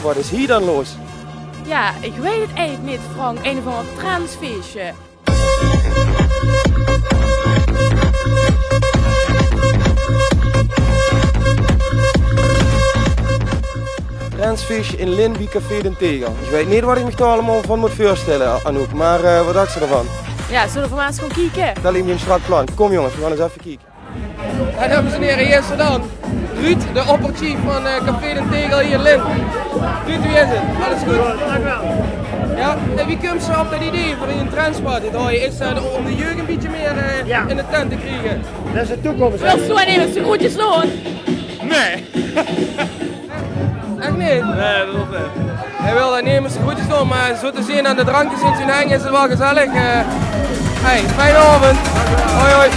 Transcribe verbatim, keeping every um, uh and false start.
Wat is hie dan los? Ja, ik weet het eigenlijk niet, Frank. Een of ander transfeestje. Transfeestje in Lin bie Café den Tegel. Ik weet niet wat ik mich daar allemaal van moet voorstellen, Anouk. Maar eh, wat dacht ze ervan? Ja, zullen we maar eens gaan kijken? Dat lijkt me een strak plan. Kom jongens, we gaan eens even kijken. Ja, dames en heren, hier is ze dan. Ruud, de opperchief van eh, Café den Tegel hier in Lin. Ruud, wie is het? Alles goed? Dank u wel. Ja, en wie komt ze op dat idee voor een transparty te houden? Is eh, de, om de jeugd een beetje meer eh, in de tent te krijgen? Dat is de toekomst. Wilt u aan even groetjes doen? Nee. Echt niet? Nee, dat hoeft niet. Hij wil aan niemand zijn groetjes doen, maar zo te zien aan de drankjes in zijn hang is het wel gezellig. Eh. Hey, fijne avond. Hoi, hoi.